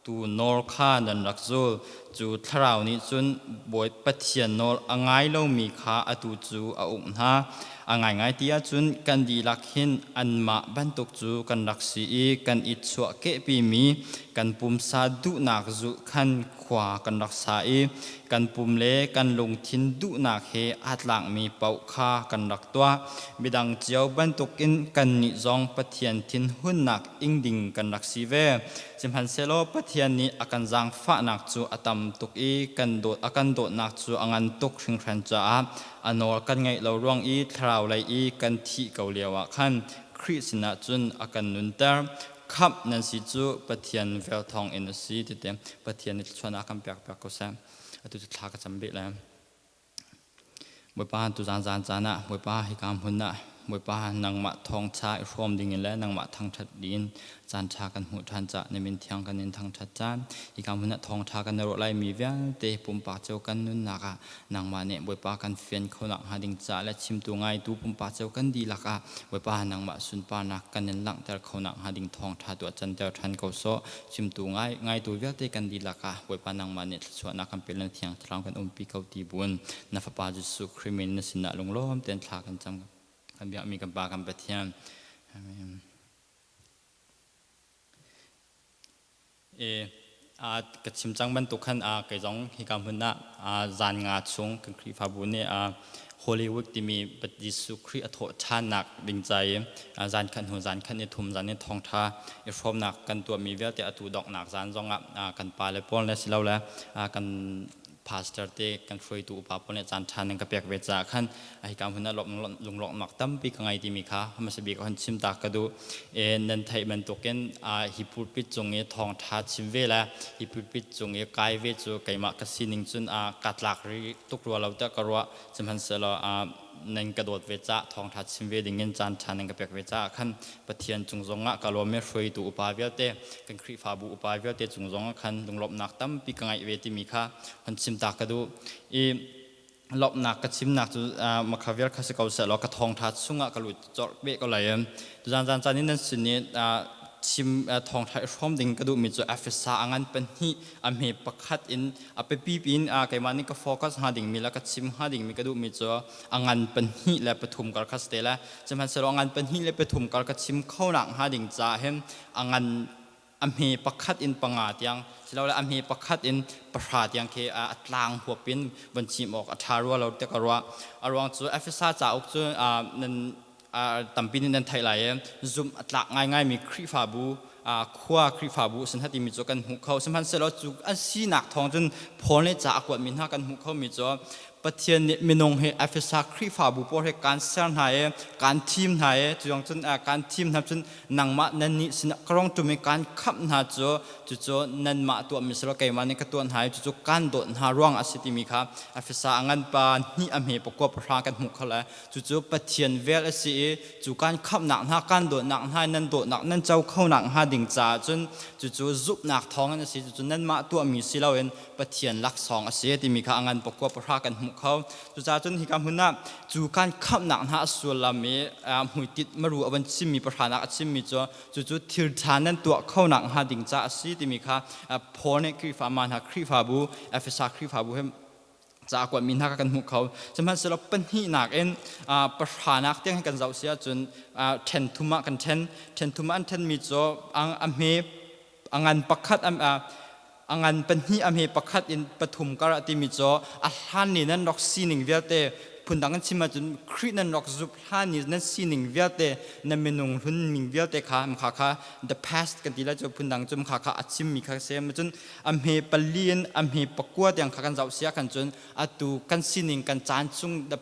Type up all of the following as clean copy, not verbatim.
Uktu nawl kha nan rak zul. Cu thlarau nih cun Bawi Pathian nawl a ngai lomi kha atu cu a uk hna. A ngaingai ti ahcun kan dihlak hin anmah bantuk cu kan rak si i kan i chuahkehpimi kan pumsa duhnak zulh khan khua kan rak sa i kan pum le kan lungthin duhnak he aa tlakmi paoh kha kan rak tuah. Midang cio bantukin kannih zong Pathian thinhunnak ing ding kan rak si ve. Sihmanhsehlaw Pathian nih a kan zaangfahnak cu a tam tuk i kan dawt a kan dawtnak cu a ngan tuk hringhran caah a nawl kan ngaih lo ruang i thlarau lei i kan thih ko lioah khan Khrih sinah cun a kan nunter. Khamh nan si cu Pathian vel thawng in a si ti te Pathian nih thluachuahnak kan pek piak ko seh. Atu cu thla ka cam bih lai. Bawipa tuzaan zaan caan ah Bawipa hika hmun ah Bawipa nangmah thawngṭha i hrawm dingin le nangmah thangṭhat dingin caanṭha kan hmuh ṭhan caah na min thiang kan in thangṭhat caan hika hmun ah thawngṭha kan i ruah laimi vialte pumpak cio kan nunnak ah nangmah nih Bawipa kan fian kho nakhnga ding caah le chimtu ngaitu pumpak cio kan dihlak ah Bawipa nangmah sunparnak kan in langhter kho nakhnga ding thawngṭha tu a canter ṭhan ko sawh. Chimtu ngai ngaitu vialte kan dihlak ah Bawipa nangmah nih thluachuahnak kan pe le Thiang Thlarau kan umpi ko ti buin na Fapa Jesuh Khrih min na sinah lunglawm tein thla kan cam kan biakmi kan Pa kan Pathian. Amen. E, a ka chim cang bantuk khan a kei zong hika hmun ah zan nga chung kan Khrihfabu nih Holy Week timi Jesuh Khrih a thawh ṭhannak ding ca i zan khat hnu zan khat ni thum zan i thawngṭha i hrawmnak kan tuahmi vialte atu donghnak zan zongah kan pale pawl le silole kan pastor te kan hruaitu upa pawl nih caan ṭha nan ka pek ve caah khan hika hmun ah lunglawmhnak tampi ka ngei timi kha hmasa bik hon chim ta ka duh. E nan theih bantukin hi pulpit cung i thawngṭha chim ve le hi pulpit cung i kai ve cu keimah ka sining cun ka tlak ri tuk rua lo tiah ka ruah. Sihmanhsehlaw nan ka dawt ve caah thawngṭha chim ve dingin caan ṭha nan ka pek ve caah khan Pathian cung zongah ka lawm i hruaitu upa vialte kan Khrihfabu upa vialte cung zongah khan lunglawmhnak tampi ka ngeih ve timi kha hon chim ta ka duh. I lawmhnak ka chimnak cu makha vial kha si ko seh law ka thawngṭha chungah ka lut cawrh beh ko lai. Tuzaan zaan caan in nan sin i chim thawngṭha i hrawm ding ka duhmi cu Efesa a ngan pahnih a hme pakhat in a biapi in keimah nih ka focus hnga dingmi le ka chim hnga dingmi ka duhmi cu a ngan pahnih le pathum kar kha si te lai. Sihmanhsehlaw a ngan pahnih le pathum kar ka chim kho nak hnga ding caah hin a ngan a hme pakhat in panga tiang silole a hme pakhat in pahra tiang khi a tlang huap in von chim awk a ṭha rua lo tiah ka ruah. A ruang cu Efesa cauk cu nan tampi nih nan theih lai i zumh a tlak ngaingaimi Khrihfabu khua Khrihfabu sin timi cu kan hmuh kho. Sihmanhsehlaw cu an sinak thawng cun Paul nih ca a kuatmi hna kan hmuh khomi cu Pathian nih minung hi Efesa Khrihfabu pawl hi kaan ser hna i kaan thim hna i cu cun kaan thim hna cun nangmah nannih sinah ka rong ṭum i kaan khamh hna cu cucu nanmah tuahmi si lo keimah nih ka tuah hna i cucu kaan dawt hna ruang a si timi kha Efesa a ngan pa hnih a hme pakua pahra kan hmuh kho le cucu Pathian vel a si i cu kaan khamhnak hna kaan dawtnak hna nan dawtnak nan co khonak hnga ding caah cun cucu zumhnak thawngin a si. Cucu nanmah tuahmi si loin Pathian laksawng a si timi kha a ngan pakua pahra kan hmuh kho. Cucaah cun hika hmun ah cu kan khamhnak hna a sullam i hmuitit maru a van chimmi pahranak a chimmi cu cucu thil ṭha nan tuah khonak hnga ding ca a si timi kha Paul nih Khrihfa ma hna Khrihfabu Efesa Khrihfabu he ca a kuatmi hna kha kan hmuh kho. Sihmanhsehlaw pahnihnak in pahranak tiang kan zoh si ahcun ṭhen thum ah kan ṭhen. Ṭhen thum ah an ṭhenmi cu a hme a ngan pakhat a ngan pahnih a hme pakhat in pathum kar ah timi cu a hlan ni nan rak sining vialte, phundang in chim ahcun Khrih nan rak zup hlan ni nan sining vialte, na minung hlun ning vialte kha kha kha the past kan ti lai cu, phundang cum kha kha a chimmi kha si. Cun a hme pali in a hme pakua tiang kha kan zoh sia kan cun atu kan sining kan caan chung, the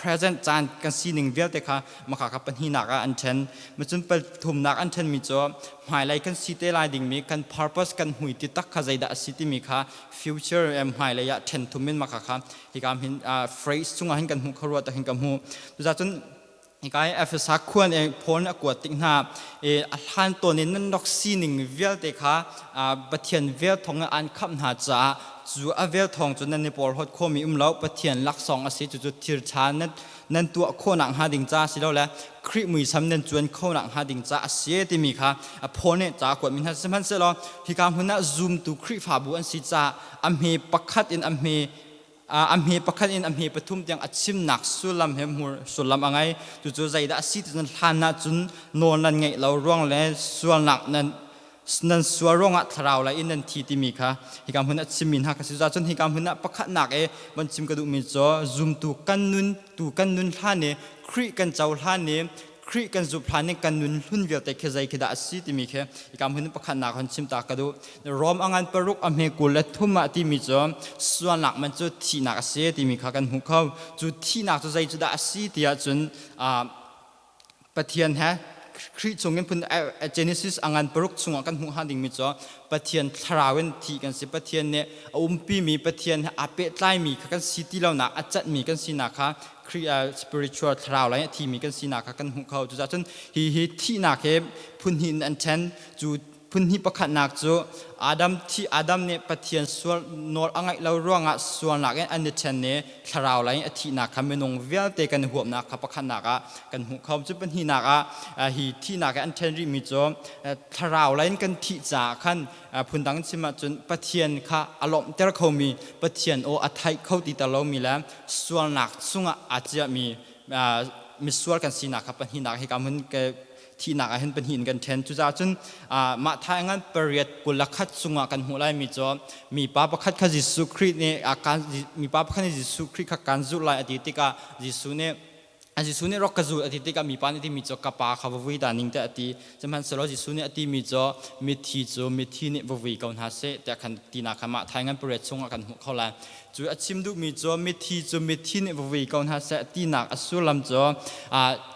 present caan kan sining vialte kha maka kha pahnihnak ah an ṭhen. Macun pathumnak an ṭhenmi cu hmailei kan si te lai dingmi kan purpose, kan hmui ti tak kha zeidah a si timi kha future hmailei ah ṭhen thum in maka kha hika hin phrase chungah hin kan hmuh kho rua tak hin ka hmu. Cucaah hika hi Efesa khuan e Paul nih a kuat tik hna i a hlan tawn in nan rak sining vialte kha Pathian vel thawng in an khamh hna caah. Cu a vel thawng cu nan i porhlawt khawhmi um lo, Pathian laksawng a si. Cucu thilṭha nan tuah khawhnak hnga ding ca silole Khrih muisam nan cuan khonak hnga ding ca a si timi kha Paul nih ca a kuatmi hna. Sihmanhsehlaw hika hmun ah zumtu Khrihfabu an si caah a hme pakhat in a hme a hme pakhat in a hme pathum tiang a chimnak sullam he hmur sullam a ngei. Cucu zeidah a si ti cun hlan ah cun nawl nan ngeih lo ruang le sualnak nan sual ruangah thlarau lei in nan thi timi kha hika hmun ah chimmi hna ka si. Cun hika hmun ah pakhatnak i von chim ka duhmi cu zumtu kan nun tu kan nun hlan i Khrih kan cohlan i Khrih kan zumh hlan i kan nun hlun vialte khi zei khi dah a si timi khi hika hmun pakhatnak hon chim ta ka duh. Rom a ngan paruk a hme 23 ah timi cu sualnak man cu thihnak a si timi kha kan hmuh kho. Cu thihnak cu zei cu dah a si tiah cun Pathian he Khrih chungin phun Genesis a ngan paruk chungah kan hmuh hnga dingmi cu Pathian thlarau in thi kan si. Pathian nih a umpimi, Pathian he aa pehtlaimi kha kan si ti lonak, a catmi kan sinak kha Khrih spiritual thlarau lei a thimi kan sinak kha kan hmuh kho. Cucaah cun hi hi thihnak hi phun hnih in an ṭhen. Cu phun hnih pakhatnak cu Adam thi Adam nih Pathian sual nawl a ngaih lo ruangah sualnak in an i ṭhen i thlarau lei a thihnak kha minung vialte kan huapnak kha pakhatnak ah kan hmuh kho. Cu pahnihnak ah hi thihnak i an ṭhen rihmi cu thlarau lei in kan thih caah khan phundang chim ahcun Pathian kha a lawmhter khomi, Pathian aw a theih kho ti ter lomi le sualnak chungah aa ciahmi misual kan sinak kha pahnihnak hika hmun thihnak ah hin pahnih in kan ṭhen. Cucaah cun mah thai ngan pariat 21 chungah kan hmuh laimi cu mipa pakhat kha Jesuh Khrih nih mipa pakhat nih Jesuh Khrih kha kan zulh lai a ti tikah Jesuh nih rak ka zul a ti tikah mipa nih timi cu ka pa kha va vui ta ning tiah a ti. Sihmanhsehlaw Jesuh nih a timi cu mithi cu mithi nih va vui ko hna seh tiah khan tinak kha mah thai ngan pariat chungah kan hmuh kho lai. Cu a chim duhmi cu mithi cu mithi nih va vui ko hna seh tinak a sullam cu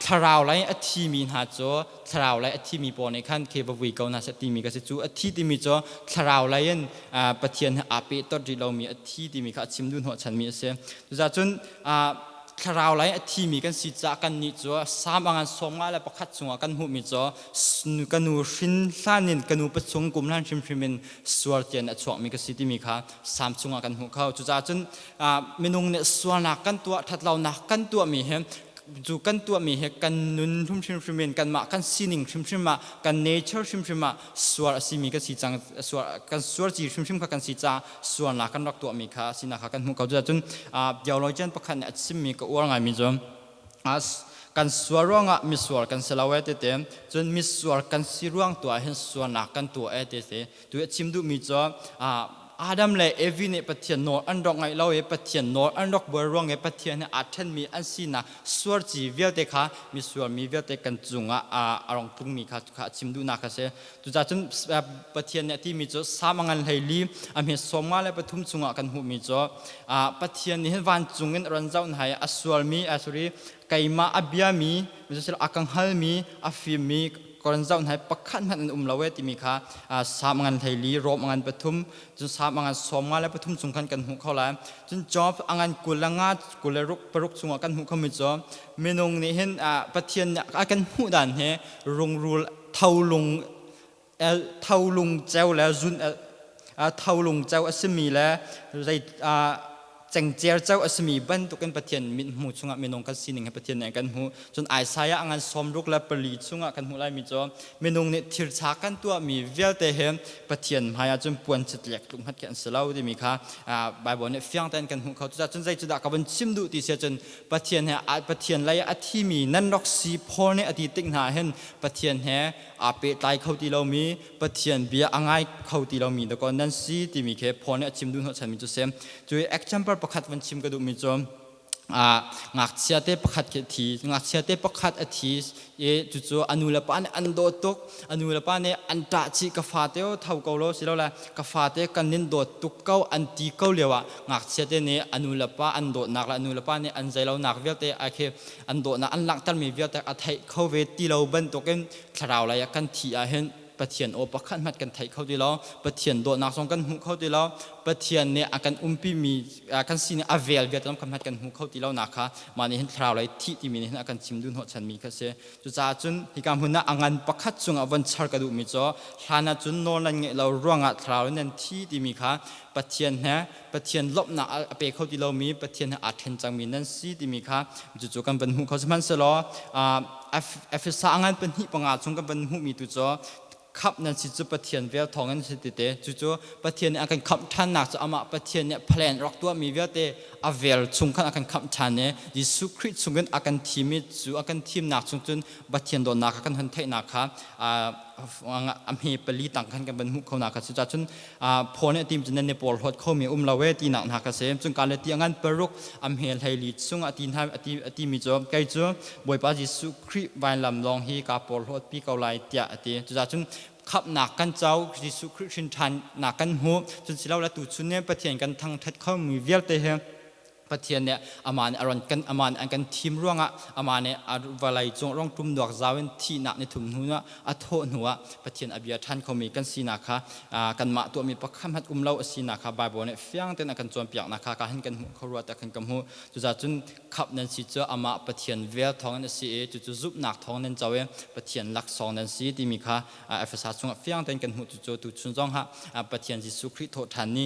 thlarau lei a thimi hna cu thlarau lei a thimi pawl nih khan khi va vui ko hna seh timi ka si. Cu a thi timi cu thlarau lei in Pathian he aa pehtonh rih lomi a thi timi kha a chim duh hnawhchanmi a si. Cucaah cun thlarau lei a thimi kan si caah kannih cu Salm a ngan 51 chungah kan hmuhmi cu ka nu hrin hlan in ka nu pachung kum hlan hrimhrim in sual tian a chuakmi ka si timi kha Salm chungah kan hmuh kho. Cucaah cun minung nih sualnak kan tuah, ṭhatlonak kan tuahmi hi cu kan tuahmi hi kan nun hrimhrim in kanmah kan sining hrimhrim ah kan nature hrimhrim ah sual a simi kan si cang, sual kan sual ci hrimhrim kha kan si caah sualnak kan rak tuahmi kha sinak kha kan hmuh ko. Cucaah cun theologian pakhat nih a chimmi ka uar ngaimi cu kan sual ruangah misual kan si lo e tete, cun misual kan si ruang tu ah hin sualnak kan tuah e tete. Tu a chim duhmi cu Adam le Evi nih Pathian nawl an rak ngaih lo i Pathian nawl an rak buai ruang i Pathian he aa ṭhenmi an sinak suarci vialte kha misual mi vialte kan cungah a rong tlungmi kha kha a chim duhnak a si. Cucaah cun Pathian nih a timi cu Salm a ngan 14 a hme 53 chungah kan hmuhmi cu Pathian nih hin vancung in a ron zoh hna i a sualmi, sorry, keimah a biami, a ka hngalmi, a fimmi ka ron zoh hna i pakhat hmanh an um lo e timi kha Salm a ngan 14, Rom a ngan pathum, cun Salm a ngan 53 chung khan kan hmuh kho lai. Cun Job a ngan 25, 26 chungah kan hmuh khomi cu minung nih hin Pathian nih a kan hmuh dan hi rungrul tholung tholung ceu le zun tholung ceu a simi le zei cengcer ceu a simi bantukin Pathian mithmu chungah minung kan sining he Pathian nih kan hmuh. Cun Isaiah a ngan 64 chungah kan hmuh laimi cu minung nih thilṭha kan tuahmi vialte he Pathian hmaiah cun puan chitlek tluk hmanh khi an si lo timi kha Baibal nih fiang tein kan hmuh kho. Cucaah cun zei cu dah ka vun chim duh ti si ahcun Pathian he Pathian lei a thimi nan rak si Paul nih a ti tik hna hin Pathian he aa pehtlai kho ti lomi, Pathian bia a ngai kho ti lomi dakaw nan si timi khi Paul nih a chim duh hnawhchanmi cu si. Cu example pakhat van chim ka duhmi cu ngakchia te pakhat khi thi, ngakchia te pakhat a thi i cucu a nu le pa nih an dawt tuk, a nu le pa nih an ṭah chih, ka fate o tho ko law silole ka fate kan nin dawt tuk ko an ti ko lio ah ngakchia te nih a nu le pa an dawtnak le a nu le pa nih an zeilonak vialte a khi an dawtnak an langhtermi vialte a theih kho ve ti lo bantukin thlarau lei ah kan thi ahhin. Pathian aw pakhat hmanh kan thei kho ti lo. Pathian dawtnak zong kan hmu kho ti lo. Pathian nih a kan umpi mi kan sining a vel vialte zong kan hmanh kan hmu kho ti lo nak kha mah nih hin thlarau lei thih timi nih hin a kan chim duh hnawhchan mi kha si. Cucaah cun hika hmun ah a ngan pakhat cungah von char ka duhmi cu hlan ah cun nawl nan ngeih lo ruangah thlarau nan thi timi kha Pathian he Pathian lawmhnak a pe kho ti lomi Pathian he aa ṭhen cangmi nan si timi kha cucu kan van hmuh kho. Sihmanhsehlaw Efesa a ngan pahnih panga chung kan van hmuhmi tu cu khamh nan si cu Pathian vel thawngin si tete cucu Pathian nih a kan khamh ṭhannak cu amah Pathian nih plan rak tuahmi vialte a vel chung khan a kan khamh ṭhan i Jesuh Khrih chungin a kan thim i cu a kan thimnak chung cun Pathian dawtnak kha kan hun theihnak kha a hme pali tang khan kan van hmuh kho nak kha si cun Paul nih a tim cu nan i porhlawt khomi um lo e tinak hna kha si. Cun ka le ti a ngan paruk a hme hleili chung a ti hna a timi cu kei cu Bawipa Jesuh Khrih vailam lawng hi kaa porhlawt pi ko lai tiah a ti. Cucaah cun khamhnak kan co, Jesuh Khrih hrin ṭhannak kan hmu. Cun silo le tuchun nih Pathian kan thangṭhat khomi vialte hi Pathian nih amah nih a ron kan amah nih an kan thim ruangah amah nih a vawlei cung rong ṭum duak zau in thihnak ni thum hnu ah a thawh hnu ah Pathian a bia ṭhan khomi kan sinak kha kanmah tuahmi pakhat hmanh um lo a sinak kha Baibal nih fiang tein a kan cawnpiaknak kha ka hin kan hmuh kho rua tiah khan ka hmuh. Cucaah cun khamh nan si cu amah Pathian vel thawngin a si i cucu zumhnak thawng nan co i Pathian laksawng nan si timi kha Efesa chungah fiang tein kan hmuh. Cucu tuchun zong ah Pathian Jesuh Khrih thawhṭhan ni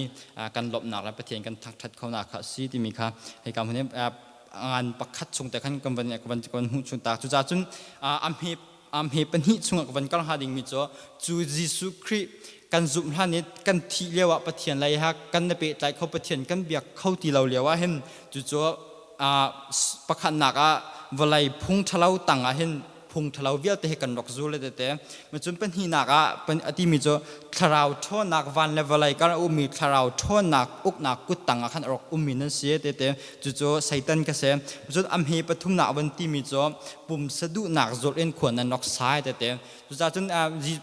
kan lawmhnak le Pathian kan thangṭhat khonak kha a si timi kha hika hmun hi ngan pakhat chung te khan kan van kan van hmuh chung ta. Cucaah cun a hme pahnih chungah ka van kal hnga dingmi cu cu Jesuh Khrih kan zumh hlan i kan thih lio ah Pathian lei ha kan na pehtlai kho, Pathian kan biak kho ti lo lio ah hin cucu pakhatnak ah vawlei phung ṭhalo tang ah hin phung ṭhalo vialte hi kan rak zul tete. Cun pahnihnak ah a timi cu thlarau ṭhawnnak, van le vawlei kar a ummi thlarau ṭhawnnak uknak kuttang ah khan a rak ummi nan si tete, cucu Satan ka si. Cun a hme pathumnak van timi cu pumsa duhnak zulh in khua nan rak sai tete. Cucaah cun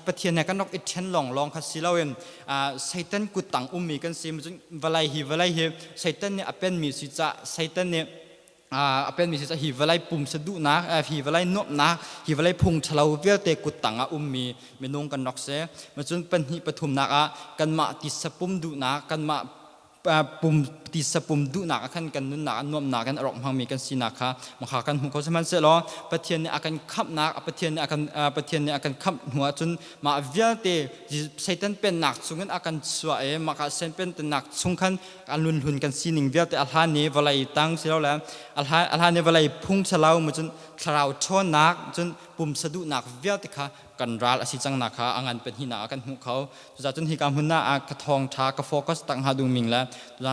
Pathian he kan rak i ṭhen lawnglawng kha si loin Satan kuttang ummi kan si. Cun vawlei hi Satan nih a penmi si caah, Satan nih a penmi si caah hi vawlei pumsa duhnak, hi vawlei nuamhnak, hi vawlei phung ṭhalo vialte kuttang ah ummi minung kan rak si. Cun pahnih pathumnak ah kanmah tisa pum duhnak, kanmah pum tisa pum duhnak ah khan kan nunnak ah nuamhnak in a rak hmangmi kan sinak kha makha kan hmu kho. Sihmanhsehlaw Pathian nih a kan khamhnak, Pathian nih a kan khamh hnu ahcun mah vialte Satan pennak chungin a kan chuah i mah kha Satan pennak chung khan a lunhlun kan sining vialte, a hlan i vawlei tang silole a hlan i vawlei phung ṭhalo mu, cun thlarau ṭhawnnak, cun pumsa duhnak vialte kha kan ral a si cangnak kha a ngan pahnihnak ah kan hmuh kho. Cucaah cun hika hmun ah ka thawngṭha ka focus tak hnga dingmi le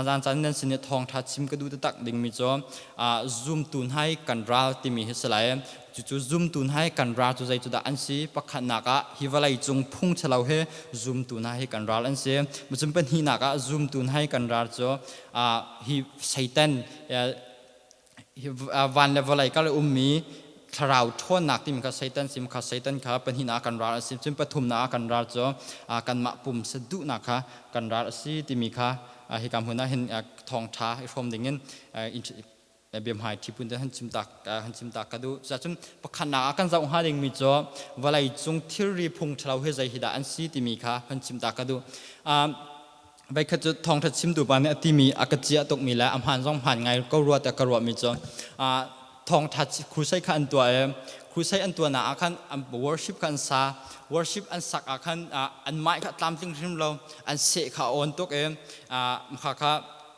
zan caan nan sin i thawngṭha chim ka duh taktak dingmi cu zumtu hna hi kan ral timi hi si lai. Cucu zumtu hna hi kan ral cu zei cu dah an si? Pakhatnak ah hi vawlei cung phung ṭhalo hi zumtu hna hi kan ral an si. Cun pahnihnak ah zumtu hna hi kan ral cu hi Satan, hi van le vawlei kar i ummi thlarau ṭhawnnak timi kha Satan sim kha, Satan kha pahnihnak ah kan ral a si. Cun pathumnak ah kan ral cu kanmah pumsa duhnak kha kan ral a si timi kha hika hmun ah hin thawngṭha i hrawm dingin biahmai ṭhipun te han chim tak ka duh. Cucun pakhatnak ah kan zoh hnga dingmi cu vawlei cung thilri phung ṭhalo hi zei hi dah an si timi kha han chim ta ka duh. Voikhat cu thawngṭha chimtu pa nih a timi a ka ciah tukmi le a hmaan zong hmaan ngai ko rua tiah ka ruahmi cu thawngṭha crusade kha an tuah i crusade an tuahnak ah khan worship kha an sa. Worship an sak ah khan an mah kha tlamtling hrim lo, an seh kha a awn tuk i kha kha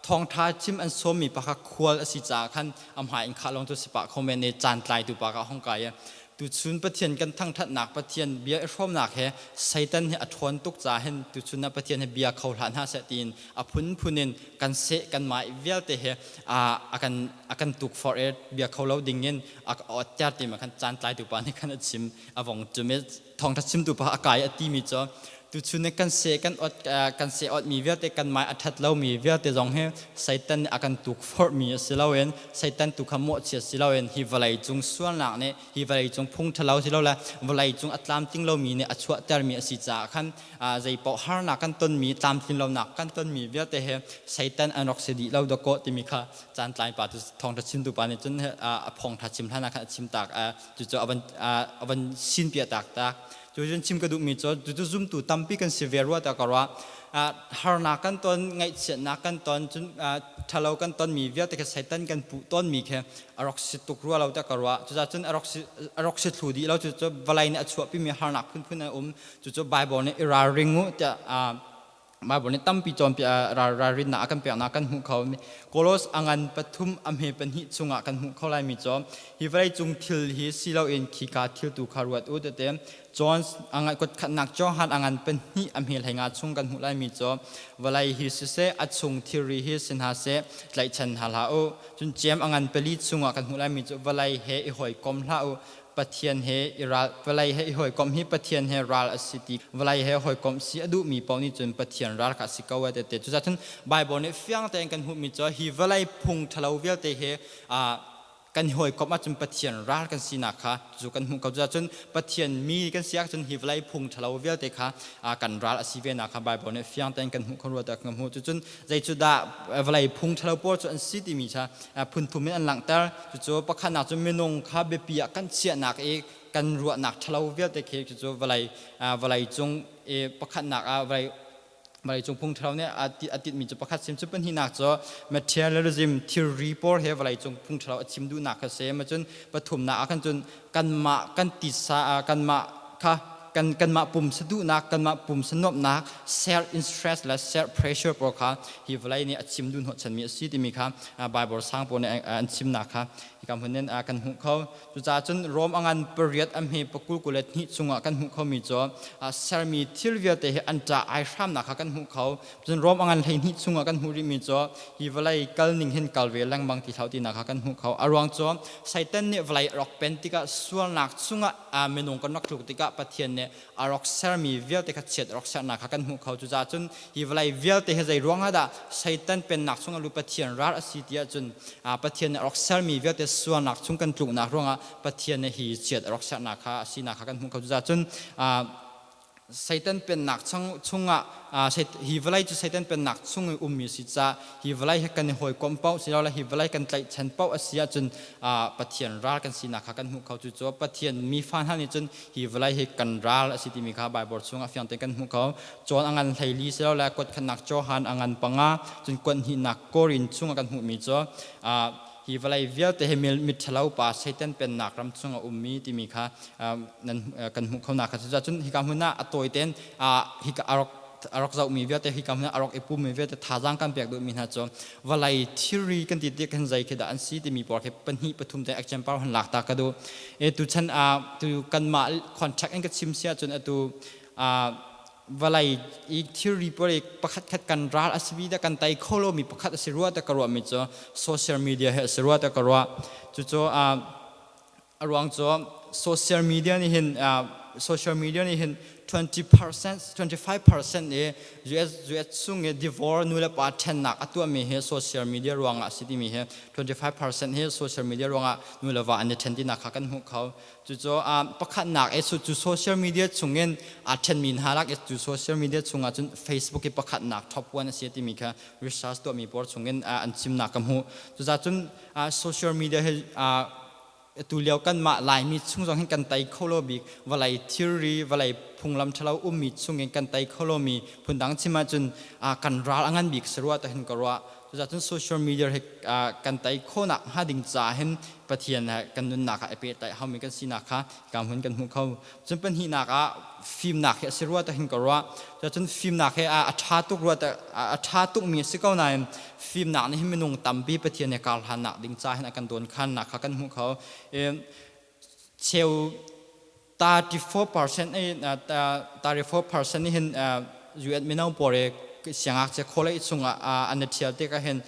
thawngṭha chim an sawmmi pa kha khual a si caah khan a hmai in khah lawng cu si pah kho men i caan tlaitu pa kha hong kai i tuchun Pathian kan thangṭhatnak, Pathian bia i hrawmnak he Satan hi a ṭhawn tuk caah hin tuchun ah Pathian hi bia kho hlah hna seh tiin a phunphun in kan seh kan mah vialte he a kan tukforh i bia kho lo ding in a awtter ti ma khan caan tlaitu pa nih khan a chim. A vong cum i thawngṭha chimtu pa a kai a timi cu tuchun ni kan seh kan ot kan seh otmi vialte, kan mai a ṭhat lomi vialte zong hi Satan nih a kan tukforhmi a si loin, Satan tu kha mawhchiat si loin, hi vawlei cung sualnak nih, hi vawlei cung phung ṭhalo si lo le vawlei cung a tlamtling lomi nih a chuahtermi a si caah khan zei paoh harnak kan tonmi, tlamtlin lonak kan tonmi vialte hi Satan an rak si dih lo dawkaw timi kha caan tlai pa cu thawngṭha chimtu pa nih cun a phongṭha chim hlan ah khan a chim tak, cucu a van sin piah tak tak. Cu cun chim ka duhmi cu cucu zumtu tampi kan si ve rua tiah ka ruah. Harnak kan ton, ngaihchiatnak kan ton, cun ṭhalo kan tonmi vialte khi Satan kan puh tawnmi khi a rak si tuk rua lo tiah ka ruah. Cucaah cun a rak si thlu dih lo. Cucu vawlei nih a chuahpimi harnak phunphun a um. Cucu Baibal nih i ralring u tiah Baibal nih tampi cawnpiak ralrinnak a kan peknak kan hmuh kho. Kolos a ngan pathum a hme pahnih chungah kan hmuh kho laimi cu hi vawleicung thil hi si loin khika thil tu kha ruat u tete. John a ngan kut khatnak Johan a ngan pahnih a hme hleinga chung kan hmuh laimi cu vawlei hi siseh a chung thilri hi si hna seh tlaihchan hna hlah u. Cun Jeim a ngan pali chungah kan hmuh laimi cu vawlei he i hawikom hlah u. Pathian he i ral vawlei he i hawikomh hi Pathian he ral a si ti vawlei he hawikomh si a duhmi paoh nih cun Pathian ral kha a si ko te te. Cucaah cun Bible nih fiang tein kan hmuhmi cu hi vawlei phung ṭhalo vialte he kan i hawikomh ahcun Pathian ral kan sinak kha cu kan hmuh ko. Cucaah cun Pathian mi kan si ahcun hi vawlei phung ṭhalo vialte kha kan ral a si ve nak kha Bible nih fiang tein kan hmuh kho rua tiah kan hmuh. Cucun zei cu dah vawlei phung ṭhalo pawl cu an si timi kha phun thum in an langhter. Cucu pakhatnak cu minung kha biapi ah kan chiahnak i kan ruahnak ṭhalo vialte khi cucu vawlei vawlei cung i pakhatnak ah vawlei vawlei cung phung ṭhalo nih a titmi cu pakhat sim. Cu pahnihnak cu materialism, thilri pawl he vawlei cung phung ṭhalo a chim duhnak kha si. Cun pathumnak ah khan cun kanmah kan titsa kanmah kha kan kanmah pumsa duhnak, kanmah pumsa nuamhnak, self interest le self pressure pawl kha hi vawlei nih a chim duh hnawhchanmi a si timi kha Bible sang pawl nih an chimnak kha hika hmun in kan hmuh kho. Cucaah cun Rom a ngan pariat a hme pakul kul le hnih chungah kan hmuh khomi cu sermi thil vialte hi an ṭah ai hramnak kha kan hmuh kho. Cun Rom a ngan 12 chungah kan hmuh rihmi cu hi vawlei kal ning hin kal ve lengmang ti hlah tinak kha kan hmuh kho. A ruang cu Satan nih vawlei a rak pen tikah sualnak chungah minung kan rak tluk tikah Pathian nih a rak sermi vialte kha chiat a rak sernak kha kan hmuh kho. Cucaah cun hi vawlei vialte hi zei ruangah dah Satan pennak chungah lu Pathian ral a si ti ahcun Pathian nih a rak sermi vialte sualnak chung kan tluknak ruangah Pathian nih hi chiat a rak sernak kha a sinak kha kan hmuh kho. Cucaah cun Satan pennak chungah hi vawlei cu Satan pennak chung i ummi si caah hi vawlei he kan i hawikom paoh silole hi vawlei kan tlaihchan paoh a si ahcun Pathian ral kan sinak kha kan hmuh kho. Cucu Pathian mi fa hna nih cun hi vawlei hi kan ral a si timi kha Baibal chungah fiang tein kan hmuh kho. Cawn a ngan 14 silole kuatkhatnak Johan a ngan 5, cun kuanhnihnak Korin chungah kan hmuhmi cu hi vawlei vialte hi mitṭhalo pa Satan pennak ram chung a ummi timi kha nan kan hmuh kho nak kha. Cucaah cun hika hmun ah a tawi tein hika a rak zohmi vialte, hika hmun ah a rak i pummi vialte thazaang kan pek duhmi hna cu vawlei thilri kan ti tik khan zei khi dah an si timi pawl khi pahnih pathum te example han lak ta ka duh. E tu chan tu kanmah contact in ka chim sia cun atu vawlei i thilri pawl i pakhat khat kan ral a si bi dah kan tai kho lomi pakhat a si rua ta ka ruahmi cu social media he a si rua ta ka ruah. Cucu a ruang cu social media nih hin social media nih hin 20% 25% i US chung i divorce, nu le pa ṭhennak a tuahmi hi social media ruangah a si timi hi, 25% hi social media ruangah nu le va an i ṭhen tinak kha kan hmuh kho. Cucu pakhatnak i cu social media chungin aa ṭhenmi hna lak i cu social media chungah cun Facebook i pakhatnak top one a si timi kha research tuahmi pawl chungin an chimnak ka hmuh. Cucaah cun social media hi atu lio kanmah Laimi chung zong hin kan tei kho lo bik vawlei thilri, vawlei phunglam ṭhalo ummi chungin kan tei kho lomi, phundang chim ahcun kan ral a ngan bik si rua tahin ka ruah. Cucaah cun social media hi kan tei khawhnak hnga ding caah hin Pathian he kan nunnak ah i pehtlaih haumi kan sinak kha ka hmun kan hmuh kho. Cun pahnihnak ah fimnak hi a si rua tahin ka ruah. Cucun fimnak hi a ṭha tuk rua a ṭha tukmi a si ko nain fimnak nih hin minung tampi Pathian he karhlannak ding ca hin a kan dawnkhannak kha kan hmuh kho. Cheu 34% 34% nih hin UN mino pawl i siangngakchia college chungah an i ṭhial tikah hin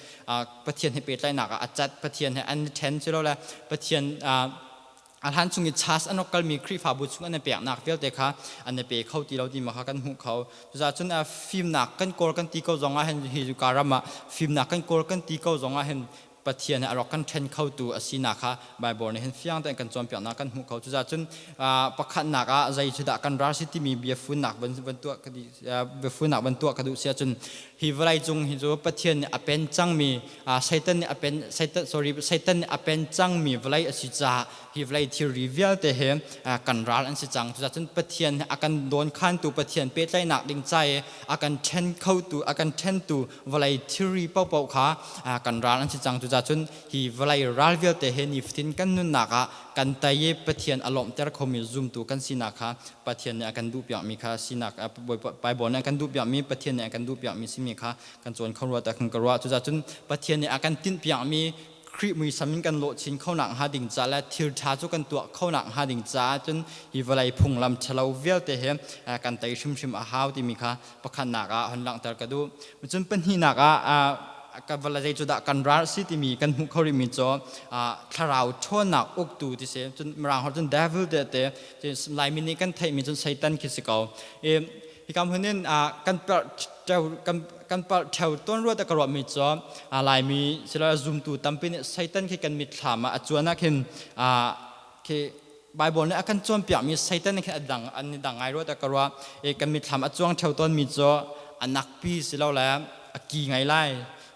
Pathian he pehtlaihnak ah a cat, Pathian he an i ṭhen silole Pathian a hlan chung i church an rak kalmi Khrihfabu chung an i peknak vialte kha an i pe kho ti lo ti kha kan hmuh kho. Cucaah cun fimnak kan kawl kan ti ko zong ah hin, hi ka ram ah fimnak kan kawl kan ti ko zong ah hin. Pathian he a rak kan ṭhen khotu a sinak kha Baibal nih hin fiang tein kan cawnpiaknak kan hmuh kho. Cucaah cun pakhatnak ah zei cu dah kan ral si timi biafunnak van tuah ka biafunnak van tuah ka duh si ahcun hi vawlei cung hi cu Pathian nih a pen cangmi Satan nih a pen Satan sorry Satan nih a pen cangmi vawlei a si caah hi vawlei thilri vialte hi kan ral an si cang. Cucaah cun Pathian a kan dawnkhantu Pathian pehtlaihnak ding ca i a kan ṭhen khotu a kan ṭhentu vawlei thilri paohpaoh kha kan ral an si cang. Cucaah cun hi vawlei ral vialte he nifatin kan nunnak ah kan tei i Pathian a lawmhter khomi zumtu kan sinak kha Pathian nih a kan duhpiakmi kha sinak Baibal nih a kan duhpiakmi Pathian nih a kan duhpiakmi simi kha kan cawn kho rua tiah kan ka ruah. Cucaah cun Pathian nih a kan tinhpiakmi Khrih muisam in kan lawh chin kho nak hnga ding ca le thil ṭha cu kan tuah kho nak hnga ding caah cun hi vawlei phunglam ṭhalo vialte he kan tei hrimhrim a hau timi kha pakhatnak ah hon langhter ka duh. Cun pahnihnak ah ka vawlei cu dah kan ral si timi kan hmuh kho rihmi cu thlarau ṭhawnnak uktu ti si. Cun Mirang holh cun devil te te Laimi nih kan theihmi cun Satan khi si ko. Hika hmun in kan palh kan kan palh ṭheo tawn ruat a ka ruahmi cu Laimi silo zumtu tampi nih Satan khi kan mitthlam ah a cuan ah khin khi Bible nih a kan cawnpiakmi Satan khi a dang an i dang ngai ruat a ka ruah. I kan mitthlam a cuang ṭheo tawnmi cu a nakpi silo le a ki ngai lai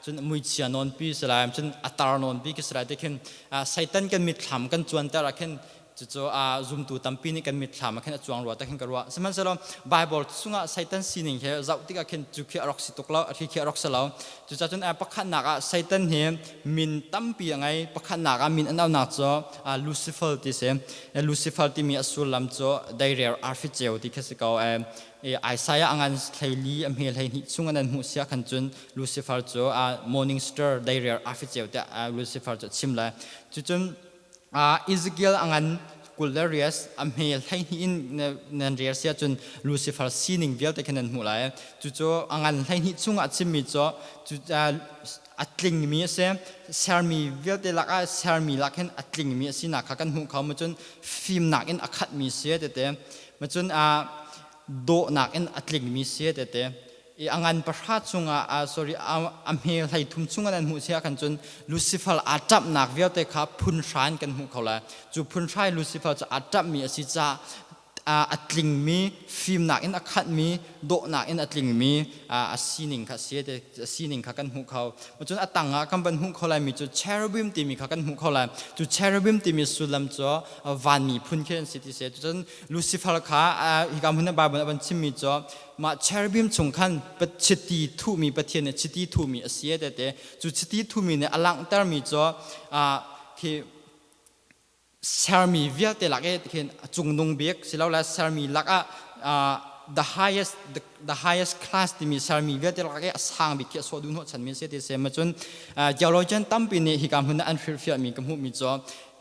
cun muichia nawnpi si lai cun a tar nawnpi khi si lai ti khin Satan kan mitthlam kan cuanter ah khin cucu a zumtu tampi nih kan mitthlam ah khin a cuang rua tak hin ka ruah. Sihmanhsehlaw Bible chungah Satan sining he zoh tikah khin cu khi a rak si tuk lo, a khi khi a rak si lo. Cucaah cun pakhatnak ah Satan hi min tampi a ngei. Pakhatnak ah min an aunak cu Lucifer ti si. Lucifer timi a sullam cu deirel arfi ceu ti khi si ko. Isaiah a ngan hleili a hme 12 chung an hmuh sia khan cun Lucifer cu morning star deirel arfi ceu tiah Lucifer cu a chim le cucun Ezekiel a ngan 28 a hme 12 in nan rel si ahcun Lucifer sining vialte kha nan hmuh lai. Cucu a ngan 12 chungah chimmi cu a tlingmi a si. Sermi vialte lakah sermi lak hin a tlingmi a sinak kha kan hmuh kho. Cun fimnak in a khatmi si tete. Cun dawhnak in a tlingmi si tete. I a ngan pahra chungah sorry a hme 13 chungah nan hmuh si ah khan cun Lucifer aa ṭamhnak vialte kha phun hra in kan hmuh kho lai. Cu phun hra i Lucifer cu aa ṭamhmi a si caah a tlingmi fimnak in a khatmi dawhnak in a tlingmi a sining kha si a sining kha kan hmuh kho. Cun a tang ah kan van hmuh kho laimi cu cherubim timi kha kan hmuh kho lai. Cu cherubim timi sullam cu vanmi phun khi an si ti si. Cun Lucifer kha hika hmun ah Bible a van chimmi cu mah cherubim chung khan chiti thuhmi Pathian nih chiti thuhmi a si tete. Cu chiti thuhmi nih a langhtermi cu khi sermi vialte lak i khin a cungnung bik silole sermi lakah the highest the highest class timi sermi vialte lak i a sang bik khi a sawh duh hnawhchanmi a si ti si. Cun theologian tampi nih hika hmun ah an hrilhfiahmi ka hmuhmi cu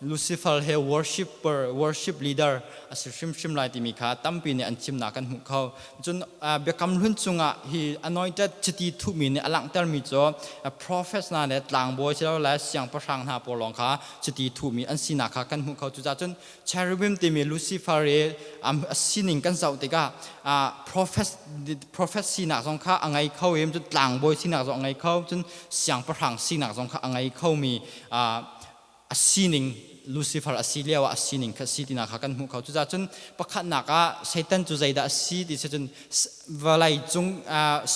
Lucifer he worshipper, worship leader a si hrimhrim lai timi kha tampi nih an chimnak kan hmuh kho. Cun Biakam Hlun chungah hi anointed chiti thuhmi nih a langhtermi cu prophets hna le tlangbawi silole siangpahrang hna pawl lawng kha chiti thuhmi an sinak kha kan hmuh kho. Cucaah cun cherubim timi Lucifer i a sining kan zoh tikah prophet prophet sinak zong kha a ngei kho i cun tlangbawi sinak zong a ngei kho, cun siangpahrang sinak zong kha a ngei khomi a sining Lucifer a si lio ah a sining kha si tinak kha kan hmuh kho. Cucaah cun pakhatnak ah Satan cu zeidah a si ti si cun vawlei cung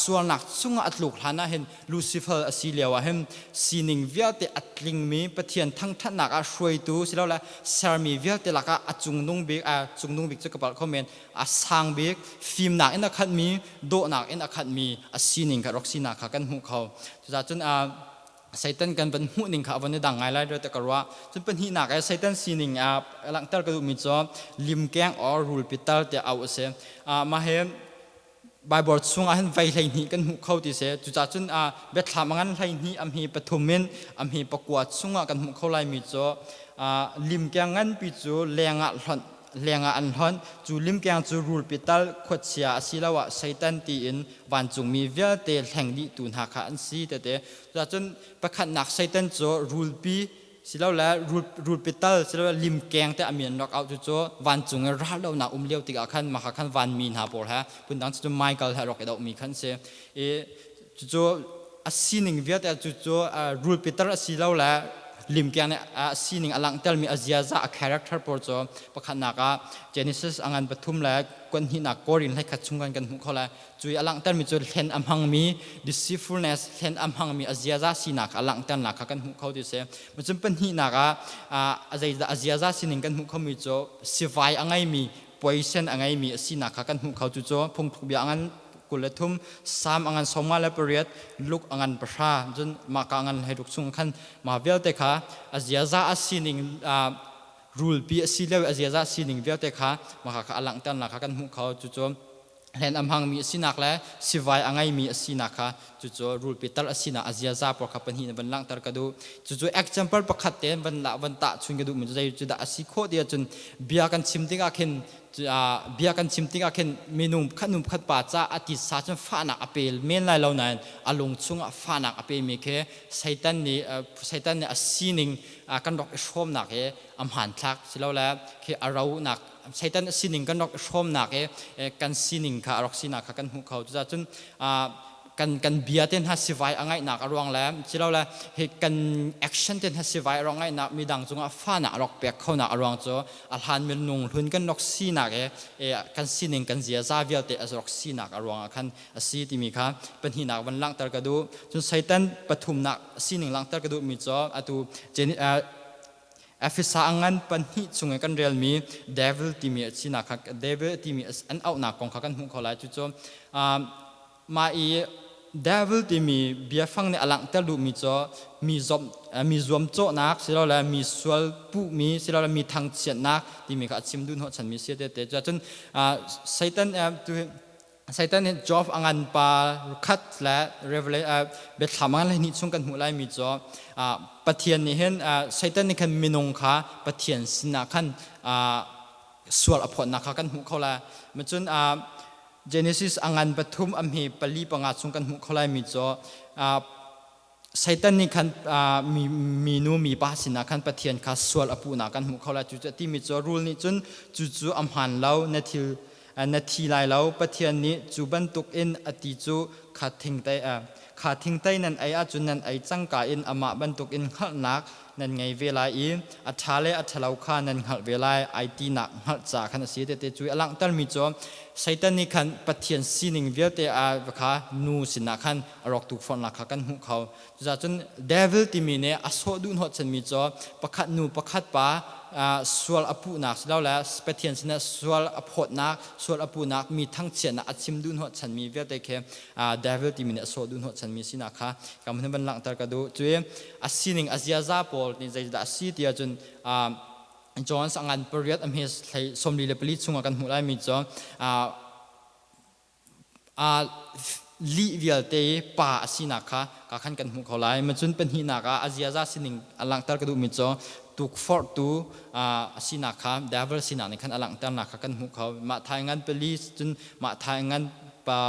sualnak chungah a tluk hlan ah hin Lucifer a si lio ah hin sining vialte a tlingmi Pathian thangthatnak ah hruaitu silole sermi vialte lakah a cungnung bik a cungnung bik cu ka palh kho men a sang bik fimnak in a khatmi dawhnak in a khatmi a sining kha rak sinak kha kan hmuh kho. Cucaah cun Satan kan van hmuh ning kha a von i dang ngai lai te ka ruah. Cun pahnihnak i Satan sining a langhter ka duhmi cu limkeng or rulpi tal tiah auh a si. Mah hi Bible chungah hin vei 12 kan hmuh kho ti si. Cucaah cun biathlam a ngan 12 a hmi pathum in a hmi pakua chungah kan hmuh kho laimi cu limkeng nganpi cu lengah hlonh lengah an hlonh. Cu limkeng cu rulpi tal khuachia asiloah Satan tiin vancungmi vialte hleng dihtu hna kha an si tete. Cucun pakhatnak Satan cu rulpi silole rulpi tal silole limkeng te a min rak auh cu vancung i raldohnak um lio tikah khan mah khan vanmi hna pawl he phundang cu Michael he rak i dohmi khan si i cucu. A sining vialte cu cu rulpi tar a si lo le limkeng nih a sining a langhtermi a ziaza, a character pawl cu pakhatnak ah Genesis a ngan pathum le kuanhnihnak Korin hleikhat chung kan kan hmuh kho lai. Cu i a langhtermi cu hlen a hmangmi deceitfulness, hlen a hmangmi a ziaza sinak a langhternak kha kan hmuh kho ti si. Cun pahnihnak ah a zeidah a ziaza sining kan hmuh khomi cu sivai a ngeimi, poison a ngeimi a sinak kha kan hmuh kho. Cucu phungthlukbia a ngan 23, Salm a ngan 58, Luke a ngan 10, cun mahka a ngan 16 chung khan mah vialte kha a ziaza a sining, rulpi a si lio i a ziaza sining vialte kha mahka kha a langhternak kha kan hmuh kho. Cucu hlen a hmangmi a sinak le sivai a ngeimi a sinak kha, cucu rulpi tal a sinak a ziaza pawl kha pahnih in van langhter ka duh. Cucu example pakhat te van la van tahchun ka duhmi cu zei cu dah a si khawh ti ahcun, bia kan chim tikah khin bia kan chim tikah khin minung pakhat nu pakhat pa ca a titsa cun fahnak a pe men lai lo nain a lung chungah fahnak a pemi khi Satan nih a sining kan rak i hrawmnak hi a hmanthlak silole khi a ronak, Satan a sining kan rak i hrawmnak i kan sining kha a rak sinak kha kan hmuh kho. Cucaah cun kan bia te hna sivai a ngaihnak a ruang le silole hi kan action te hna sivai a rak ngaihnak, midang cungah fahnak a rak pek khonak a ruang cu a hlan minung hlun kan rak sinak i kan sining, kan ziaza vialte a rak sinak a ruang ah khan a si timi kha pahnihnak van langhter ka duh. Cun Satan pathumnak sining langhter ka duhmi cu atu Efesa a ngan pahnih chung i kan relmi devil timi a sinak kha, devil timi an auhnak kong kha kan hmuh kho lai. Cucu mah i devil timi biafang nih a langhter duhmi cu mi zom mi zuamcawhnak silole mi sual puhmi silole mi thangchiatnak timi kha a chim duh hnawhchanmi si te te. Cun Satan tu Satan nih Job a ngan pa khat le Biathlam a ngan hleihnih chung kan hmuh laimi cu Pathian nih hin, Satan nih khan minung kha Pathian sinah khan sual a phawtnak kha kan hmuh kho lai. Cun Genesis a ngan pathum a hme pali panga chung kan hmuh kho laimi cu Satan nih khan minu mipa sinah khan Pathian kha sual a puhnak kan hmuh kho lai. Cu timi cu rul nih cun, cucu a hmaan lo, na thil na thi lai lo. Pathian nih cu bantuk in a ti cu kha thingtei kha thingtei nan ei ahcun nan ei cangka in amah bantuk in hngalhnak nan ngei ve lai i a ṭha le a ṭhalo kha nan hngalh ve lai ai tinak hngalh ca khan a si tete. Cu a langhtermi cu Satan nih khan Pathian sining vialte a kha nu sinah khan a rawk tukforhnak kha kan hmuh kho. Cucaah cun devil timi nih a sawh duh hnawhchanmi cu pakhat nu pakhat pa sual a puhnak silole Pathian sinah sual a phawtnak, sual a puhnak, mi thangchiatnak a chim duh hnawhchanmi vialte khi devil timi nih a sawh duh hnawhchanmi sinak kha ka hun van langhter ka duh. Cu a sining, a ziaza pawl nih zeidah a si ti ahcun, John a ngan pariat a hme 44 chungah kan hmuh laimi cu lih vialte pa a sinak kha ka khan kan hmuh kho lai. Cun pahnihnak ah a ziaza sining a langhter ka duhmi cu tukforhtu a sinak kha, devil sinak nih khan a langhternak kha kan hmuh kho. Mah thai ngan pali, cun mah thai ngan pa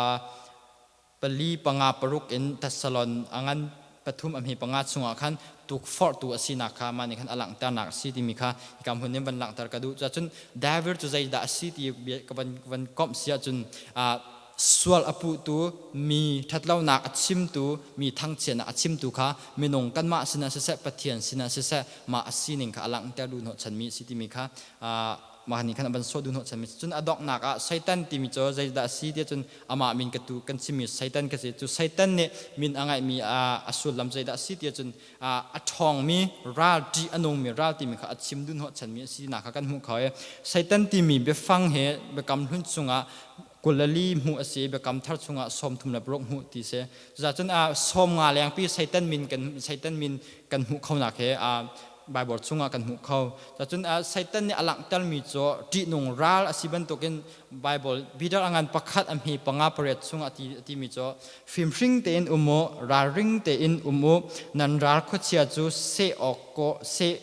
pali panga paruk in Thessalon a ngan pathum a hme panga chungah khan tukforhtu a sinak kha mah nih khan a langhternak a si timi kha hika hmun in van langhter ka duh. Cun David cu zeidah a si ti ka van komh si ahcun, sual a puhtu, mi ṭhatlonak a chimtu, mi thangchiatnak a chimtu kha minung kanmah sinah siseh, Pathian sinah siseh, mah a sining kha a langhter duh hnawhchanmi a si timi kha mah nih khan a van sawh duh hnawhchanmi. Cun a donghnak ah Satan timi cu zeidah a si tiah cun, amah min ka tu kan chimmi Satan ka si. Cu Satan nih min a ngeihmi a sullam zeidah a si tiah cun, a ṭhawngmi ral, ṭih a nungmi ral timi kha a chim duh hnawhchanmi a sinak kha kan hmuh kho i Satan timi biafang he Biakam Hlun chungah 24 hmuh a si, Biakam Thar chungah 36 hmuh ti si. Cucaah cun 50 lengpi Satan min kan hmuh khonak he Baibal chungah kan hmuh kho. Cun Satan nih a langhtermi cu ṭihnung ral a si bantukin Baibal Peter a ngan pakhat a hme panga pariat chung a timi cu, fimhring tein um u, ralring tein um u, nan ral khuachia cu seh awk seh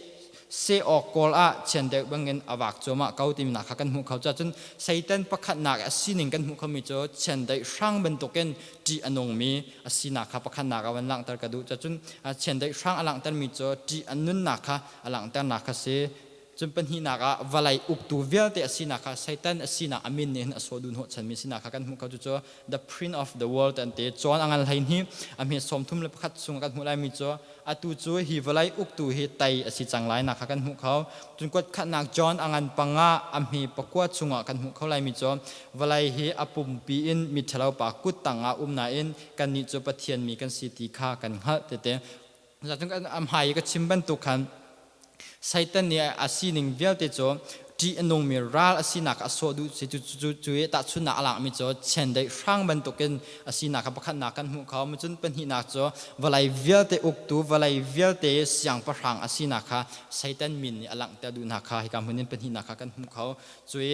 seh awk kawl ah chiandeih bangin a vak cuahmah ko timi kha kan hmuh kho. Cun Satan pakhatnak a sining kan hmuh khomi cu chiandeih hrang bantukin ṭih a nungmi a sinak kha pakhatnak ah van langhter ka duh. Cun chiandeih hrang a langhtermi cu ṭih a nunnak kha a langhternak kha si. Cun pahnihnak ah vawlei uktu vialte a sinak kha Satan a sinak a min nih hin a sawh duh hnawhchanmi sinak kha kan hmuh kho. Cucu the prince of the world an ti. Cawn a ngan 12 a hme 31 chung kan hmuh laimi cu atu cu hi vawlei uktu hi tei a si cang lai nak kha kan hmuh kho. Cun kuatkhatnak John a ngan 5 a hme 9 chungah kan hmuh kho laimi cu vawlei hi a pumpi in miṭhalo pa kut tangah um nain kannih cu Pathian mi kan si ti kha kan hngalh tete. Cun a hmai i ka chim bantuk khan Satan nih a sining vialte cu ṭih a nungmi ral a sinak a sawh duh cu cu cu i tahchunhnak a lakmi cu chiandeih hrang bantukin a sinak kha pakhatnak kan hmuh kho. Cun pahnihnak cu vawlei vialte uktu, vawlei vialte siangpahrang a sinak kha Satan min nih a langhter duhnak kha hika hmun in pahnihnak kha kan hmuh kho. Cu i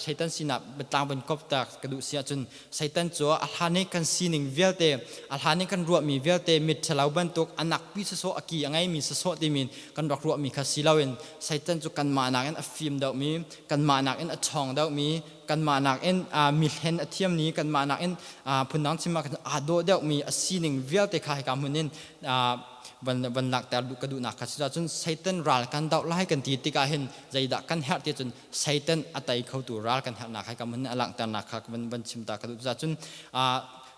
Satan sinak biatlang van kop ta ka duh si ahcun Satan cu a hlan i kan sining vialte, a hlan i kan ruahmi vialte mitṭhalo bantuk a nakpi sawsawh, a ki a ngeimi sawsawh timi kan rak ruahmi kha si loin Satan cu kanmah nakin a fim deuhmi, kanmah nakin a ṭhawng deuhmi, kanmah nakin mi hlen a thiammi, kanmah nakin phundang chim ah aa dawh deuhmi a sining vialte kha hika hmun in van langhter duh ka duhnak kha si. Cun Satan ral kan doh lai kan ti tikah hin zeidah kan herh ti cun Satan a tei khotu ral kan herhnak hai kam a langhternak kha van chim ta ka duh. Cucaah cun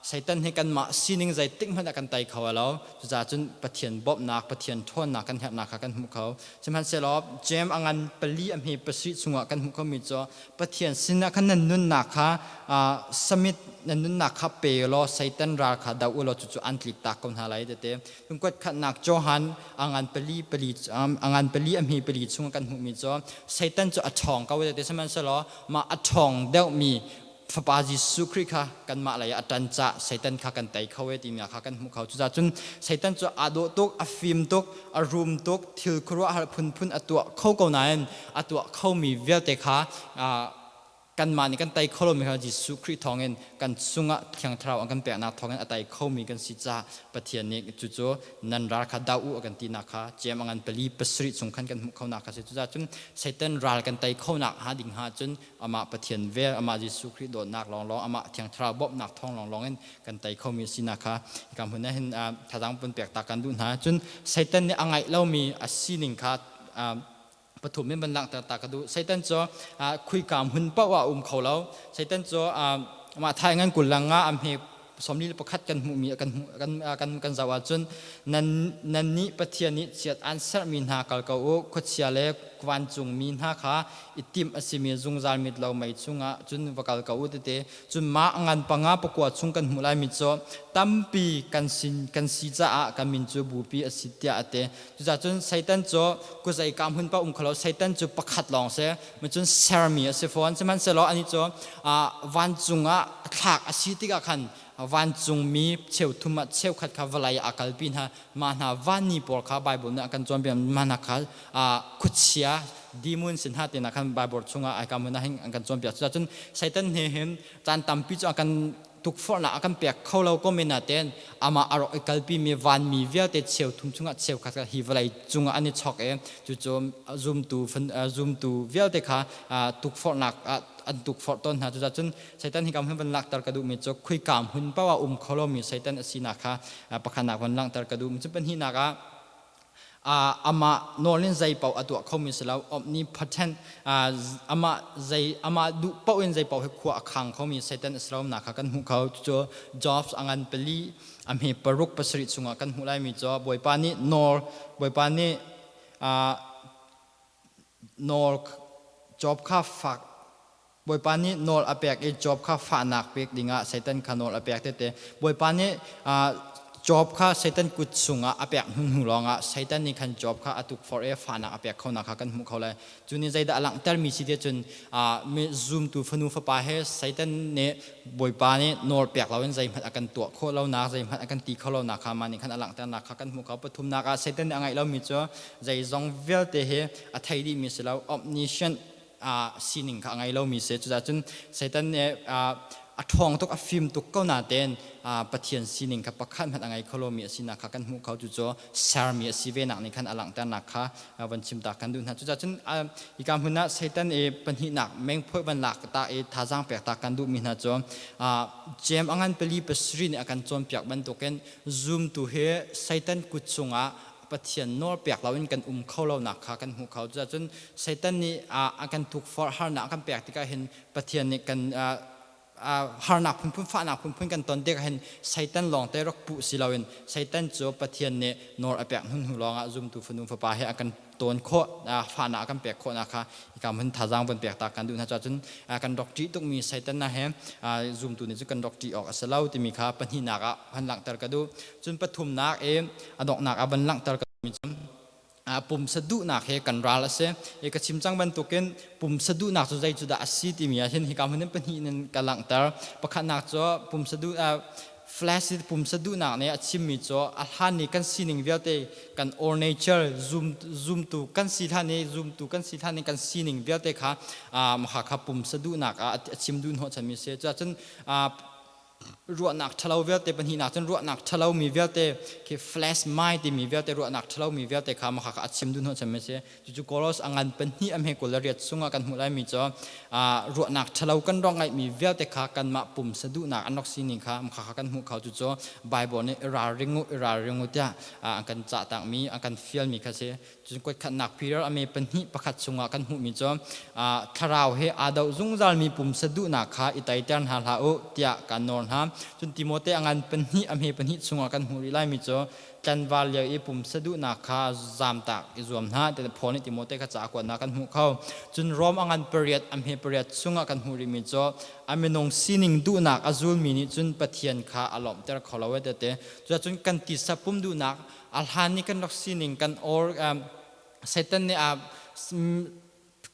Satan hi kanmah sining zeitik hmanh ah kan tei kho lo. Cucaah cun Pathian bawmhnak, Pathian ṭhawnnak kan herhnak kha kan hmuh kho. Sihmanhsehlaw Jeim a ngan 4 a hme 7 chungah kan hmuh khomi cu Pathian sinah khan nan nunnak kha summit nan nunnak kha pe law Satan ral kha do u law cucu an tlik tak ko hna lai tete. Kuat khatnak Johan a ngan pali pali a ngan 4 a hme 4 chung kan hmuhmi cu Satan cu a ṭhawng ko te, sihmanhsehlaw mah a ṭhawng deuhmi Fapa Jesuh Khrih kha kanmah lei ah a ṭan cah Satan kha kan tei kho e timi kha kan hmuh kho. Cucaah cun Satan cu aa dawh tuk, a fim tuk, a rum tuk, thil khuaruahhar phunphun a tuah kho ko nain a tuah khomi vialte kha kanmah nih kan tei kho lomi kha Jesuh Khrih thawngin kan chungah Thiang Thlarau an kan peknak thawngin a tei khomi kan si caah Pathian nih cucu nan ral kha do u a kan tinak kha Jeim a ngan 4 7 chung khan kan hmuh khonak kha si. Cucaah cun Satan ral kan tei khonak hnga ding hnga cun amah Pathian vel, amah Jesuh Khrih dawtnak lawnglawng, amah Thiang Thlarau bawmhnak thawng lawnglawng in kan tei khomi sinak kha hika hmun ah hin thazaang pun pek ta kan duh hna. Cun Satan nih a ngaih lomi a sining kha pathum in van langhter ta ka duh. Satan cu khuika hmun paoh ah a um kho lo. Satan cu mah thai ngan 25 a hme 41 kan hmuhmi kan kan kan kan zoh ahcun nan nan nih Pathian nih chiat an serhmi hna kal ko u, khuachia le vancungmi hna kha i timh a simi zungzal mit lo mei chungah cun va kal ko u tete. Cun mah ngan 5 9 chung kan hmuh laimi cu tampi kan sin kan si caah kan min cu bupi a si tiah a ti. Cucaah cun Satan cu kuzei ka hmun paoh um kho lo. Satan cu pakhat lawng si, cun sermi a si fawn. Sihmanhsehlaw anih cu vancung ah thlak a si tikah khan vancungmi cheuthum ah cheukhat kha vawlei ah a kalpi hna. Mah hna vanni pawl kha Baibal nih a kan cawnpiak. Mah hna kha khuachia demon sin hna tinak khan Baibal chungah ai kam hin an kan cawnpiak. Cucaah cun Satan he hin caan tampi cu a kan tukforhnak a kan pek kho lo ko men nain amah a rak i kalpimi vanmi vialte cheuthum chungah cheukhat kha hi vawlei cungah an i chok i cucu zumtu zumtu vialte kha tukforhnak ah an tukforh tawn hna. Cucaah cun Satan hi kam hun van langhter ka duhmi cu khuika hmun paoh ah um kho lomi Satan a sinak kha pakhatnak van langhter ka duh. Cu pahnihnak ah amah nawl in zei paoh a tuah khomi si lo, omnipotent, amah zei amah duh paoh in zei paoh hi khua a khang khomi Satan a si lo nak kha kan hmuh kho. Cucu Jobs a ngan 4 a hme 6 7 chungah kan hmuh laimi cu Bawipa nih nawl Bawipa nih nawl Job kha fak Bawipa nih nawl a pek i Job kha fahnak pek dingah Satan kha nawl a pek tete. Bawipa nih Job kha Satan kut chungah a pek hnu hnu lawngah Satan nih khan Job kha a tukforh i fahnak a pek kho nak kha kan hmuh kho lai. Cu nih zeidah a langhtermi si tiah cun mi zumtu fanu fapa he Satan nih Bawipa nih nawl pek loin zeihmanh a kan tuah khawh lonak, zeihmanh a kan ti kho lonak kha mah nih khan a langhternak kha kan hmuh kho. Pathumnak ah Satan nih a ngaih lomi cu zeizong vialte hi a thei dihmi si lo, omniscient sining kha a ngei lomi si. Cucaah cun Satan nih a ṭhawng tuk, a fim tuk ko nain Pathian sining kha pakhat hmanh a ngei kho lomi a sinak kha kan hmuh kho. Cucu sermi a si venak nih khan a langhternak kha van chim ta kan duh hna. Cucaah cun hika hmun ah Satan i pahnihnak mengphoih van lak ta i thazaang pek ta kan duhmi hna cu Jeim a ngan 4 7 nih a kan cawnpiak bantukin zumtu hi Satan kut chungah Pathian nawl pek loin kan um kho lonak kha kan hmuh kho. Cucun Satan nih a kan tukforh, harnak a kan pek tikah hin Pathian nih kan harnak phunphun, fahnak phunphun kan ton tikah hin Satan lawngte rak puh si loin Satan cu Pathian nih nawl a pek hnu hnu lawngah zumtu fanu fapa he a kan tawn khawh, fahnak a kan pek khawhnak kha hika hmun thazaang von pek ta kan duh hna. Cun kan rak ṭih tukmi Satan na he zumtu nih cun kan rak ṭih awk a si lo timi kha pahnihnak ah han langhter ka duh. Cun pathumnak i a donghnak ah van langhter ka duhmi cu pumsa duhnak he kan ral a si. I ka chim cang bantukin pumsa duhnak cu zei cu dah a si timi ah hin hika hmun in pahnih in ka langhter. Pakhatnak cu pumsa duh flesh pumsa duhnak nih a chimmi cu a hlan i kan sining vialte, kan or nature, zumtu kan si hlan i, zumtu kan si hlan i kan sining vialte kha mah kha pumsa duhnak ah a chim duh hnawhchanmi a si. Cuahcun ruahnak ṭhalo vialte, pahnihnak cun ruahnak ṭhalo mi vialte khi, flesh mind timi vialte, ruahnak ṭhalo mi vialte kha mah kha a chim duh hnawhchanmi a si. Cucu Koros a ngan pahnih a hme 28 chungah kan hmuh laimi cu ruahnak ṭhalo kan rak ngeihmi vialte kha kanmah pumsa duhnak an rak sining kha kha kha kan hmuh kho. Cucu Bible nih i ralring u, i ralring u tiah an kan cahtakmi, an kan fialmi kha si. Cun kuatkhatnak Peter a me pahnih pakhat chungah kan hmuhmi cu thlarau he aa doh zungzalmi pumsa duhnak kha i teiter hna hlah u tiah kan nawl hna. Cun Timote a ngan pahnih a hme pahnih chungah kan hmuh rih laimi cu tlanval lio i pumsa duhnak kha zamtak i zuam hna ti Paul nih Timote kha ca a kuatnak kan hmuh kho. Cun Rom a ngan pariat a hme pariat chungah kan hmuh rihmi cu a minung sining duhnak a zulmi nih cun Pathian kha a lawmhter kho lo e te. Cuacun kan tisa pum duhnak, a hlan i kan rak sining, kan or Satan nih a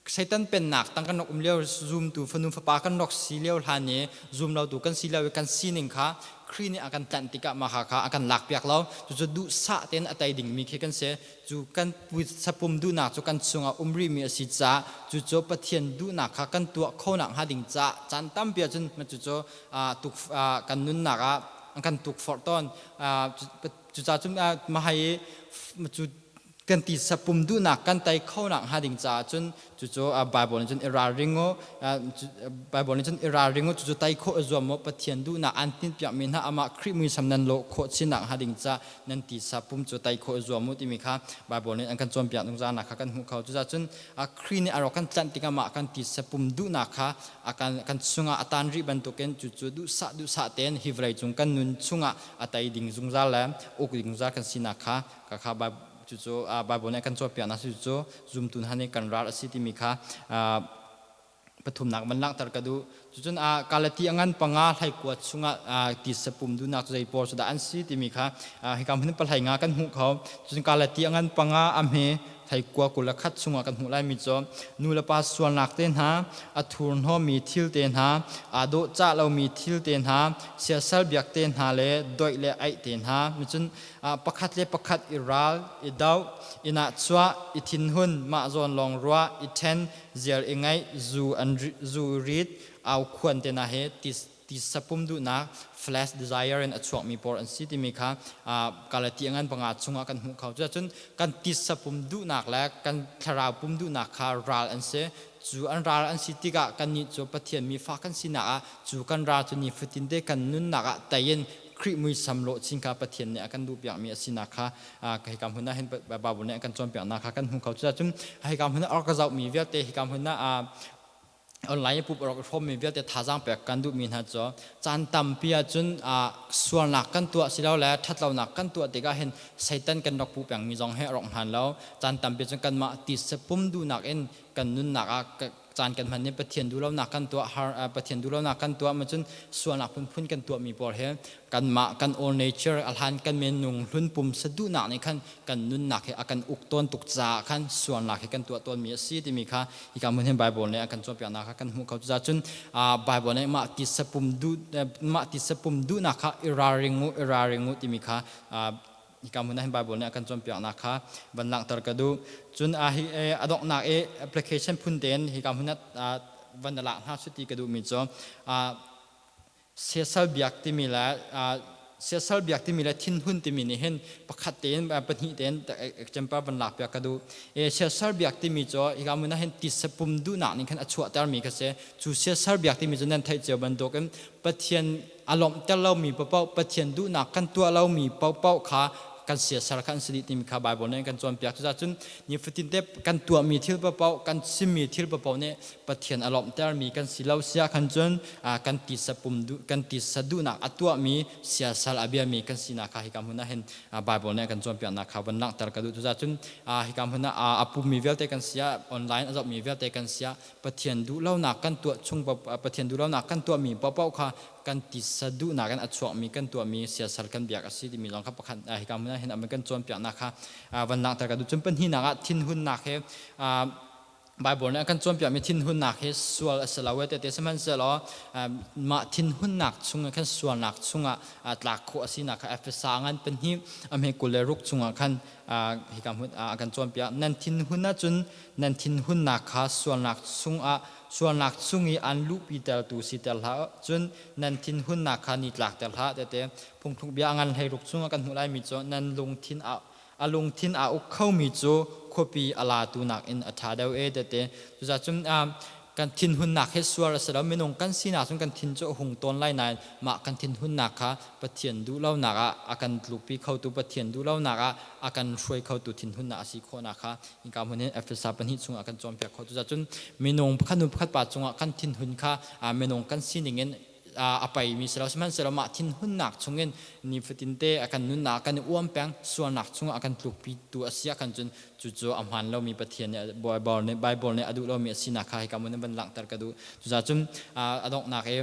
Satan pennak tang kan rak um lio, zumtu fanu fapa kan rak si lio hlan i, zum lotu kan si lio i kan sining kha Khrih nih a kan tlanh tikah mah kha a kan lakpiak lo. Cucu duhsah tein a tei dingmi khi kan si. Cu kan sapum duhnak cu kan chungah um rihmi a si caah, cucu Pathian duhnak kha kan tuah khonak hnga ding caah caan tampi ahcun cucu tuk kan nunnak ah an kan tukforh tawn. Cucaah cun mahai cu kan tisa pum duhnak kan tei kho nak hnga ding caah cun cucu Bible nih cun i ralring u, Bible nih cun i ralring u, cucu tei khawh i zuam u, Pathian duhnak an tinhpiakmi hna amah Khrih muisam nan lawh khawh chinnak hnga ding caah nan tisa pum cu tei khawh i zuam u timi kha Bible nih an kan cawnpiak zungzal nak kha kan hmuh kho. Cucaah cun Khrih nih a rak kan tlanh tikah mah kan tisa pum duhnak kha a kan kan chungah a tan rih bantukin cucu duhsah duhsah tein hi vawlei cung kan nun chungah a tei ding zungzal le uk ding zungzal kan sinak kha kha cucu Bible nih a kan cawnpiaknak cu zumtu hna nih kan ral a si timi kha pathumnak van langhter ka duh. Cucun Galati a ngan panga hlaikua chungah tisa pum duhnak cu zei pawl cu dah an si timi kha hika hmun pahlai nga kan hmuh kho. Cun Galati a ngan panga a hme hlaikua 21 chungah kan hmuh laimi cu nu le pa sualnak te hna, a thurhnawmmi thil te hna, aa dawhcah lomi thil te hna, siasal biak te hna le doih le aih te hna. Cun pakhat le pakhat i ral, i doh, i nahchuah, i thinhun, mah zawn lawng ruah, i ṭhen, ziar i ngaih, zu an zu rit, au khuan te hna he tisa pum duhnak, flesh desire in a chuakmi pawl an si timi kha Galati a ngan panga chungah kan hmuh kho. Cucun kan tisa pum duhnak le kan thlarau pum duhnak kha ral an si. Cu an ral an si tikah kannih cu Pathian mi fa kan sinak ah cu kan ral cu nifatin te kan nunnak ah tei in Khrih muisam lawh chin kha Pathian nih a kan duhpiakmi a sinak kha hika hmun ah hin Bible nih a kan cawnpiaknak kha kan hmu kho. Cucun hika hmun ah ka zohmi vialte, hika hmun ah online pup rak hrawmmi vialte thazaang pek kan duhmi hna cu caan tampi ahcun sualnak kan tuah silole ṭhatlonak kan tuah tikah hin Satan kan rak puh pengmi zong hi a rak hmaan lo. Caan tampi cun kanmah tise pum duhnak in kan nunnak ah caan kan hman i Pathian duhlonak kan tuah har Pathian duhlonak kan tuah ma cun sualnak phunphun kan tuahmi pawl hi kanmah kan old nature, a hlan kan minung hlun pumsa duhnak nih khan kan nunnak hi a kan uk tawn tuk caah khan sualnak hi kan tuah tawnmi a si timi kha hika hmun hin Bible nih a kan cawnpiaknak kha kan hmuh kho. Cucaah cun Bible nih mah tisa pum duh mah tisa pum duhnak kha i ralring u, i ralring u timi kha hika hmun ah hin Bible nih a kan cawnpiaknak kha van langhter ka duh. Cun hi a donghnak i application phun tein hika hmun ah van lak hna su ti ka duhmi cu siasal biak timi le siasal biak timi le thinhun timi nih hin pakhat tein, pahnih tein example van lak piak ka duh. Siasal biak timi cu hika hmun ah hin tisa pum duhnak nih khan a chuahtermi kha si. Cu siasal biak timi cu nan theih cio bantukin Pathian a lawmhter lomi paohpaoh, Pathian duhnak kan tuah lomi paohpaoh kha kan siasal kha an si dih timi kha Bible nih kan cawnpiak. Cucaah cun nifatin te kan tuahmi thil paohpaoh, kan chimmi thil paohpaoh nih Pathian a lawmhtermi kan si lo siah khan cun kan tisa pum duh kan tisa duhnak a tuahmi siasal a biami kan sinak kha hika hmun ah hin Bible nih a kan cawnpiaknak kha van langhter ka duh. Cucaah cun hika hmun ah a pummi vialte kan siah, online a zohmi vialte kan siah, Pathian duhlonak kan tuah chung Pathian duhlonak kan tuahmi paohpaoh kha kan tisa duhnak in a chuakmi kan tuahmi siasal kan biak a si timi zong kha pakhat hika hmun ah hin a kan cawnpiaknak kha van langhter ka duh. Cun pahnihnak ah thinhunnak he Baibal nih a kan cawnpiakmi thinhunnak hi sual a si lo e tete sihmanhsehlaw mah thinhunnak chung khan sualnak chungah tlak khawh a sinak kha Efesa ngan pahnih a hme 26 chungah khan hika hmun a kan cawnpiak. Nan thinhun ahcun nan thinhunnak kha sualnak chungah sualnak chung i an luhpitertu siter hlah cun nan thinhunnak kha ni tlakter hlah tete. Phungthluk bia a ngan 16 chungah kan hmuh laimi cu nan lungthin a a lungthin aa uk khomi cu khuapi a latu nakin a ṭha deuh e tete. Cucaah cun kan thinhunnak hi sual a si lo. Minung kan sinak cun kan thin cu a hung tawn lai nain mah kan thinhunnak kha Pathian duhlonak ah a kan tlukpi khotu, Pathian duhlonak ah a kan hruai khotu thinhunnak a si khawhnak kha hika hmun hin Efesa pahnih chungah kan cawnpiak khawh. Cucaah cun minung pakhat hnu pakhat pa cungah kan thinhun kha minung kan sining in a paimi si lo, sihmanhsehlaw mah thinhunnak chungin nifatinte a kan nunnak kan i uam peng, sualnak chungah a kan tlukpitu a si ahkhan cun cucu a hmaan lomi, Pathian nih Baibal nih Baibal nih a duh lomi a sinak kha hika mun in van langhter ka duh. Cucaah cun a donghnak i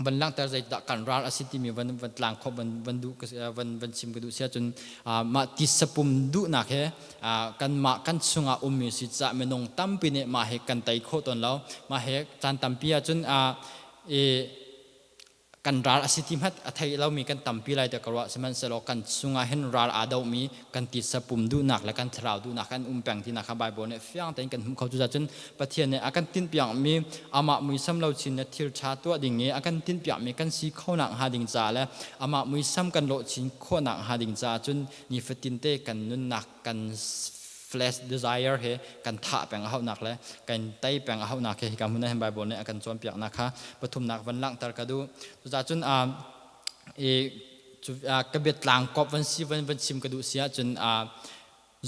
van langhter, zeidah kan ral a si timi van van tlang khawh van van duh van van chim ka duh si ahcun, mah tisapum duhnak he kanmah kan chungah ummi si caah minung tampi nih mah hi kan tei khawh tawn lo. Mah he caan tampi ahcun i kan ral a si ti hmanh a thei lomi kan tampi lai tiah ka ruah. Sihmanhsehlaw kan chungah hin ral aa domi kan titsa pum duhnak le kan thlarau duhnak kan um peng tinak kha Baibal nih fiang tein kan hmuh kho. Cucaah cun Pathian nih a kan tinhpiakmi amah muisam lo chin le thil ṭha tuah ding i a kan tinhpiakmi kan si khonak hnga ding caah le amah muisam kan lawh chin khawhnak hnga ding caah cun nifatinte kan nunnak kan flesh desire he kan thah peng a hauhnak le kan tei peng a hauhnak he hika hmun ah hin Bible nih a kan cawnpiaknak kha pathumnak van langhter ka duh. Cucaah cun i ka biatlang kop van si van van chim ka duh si ahcun,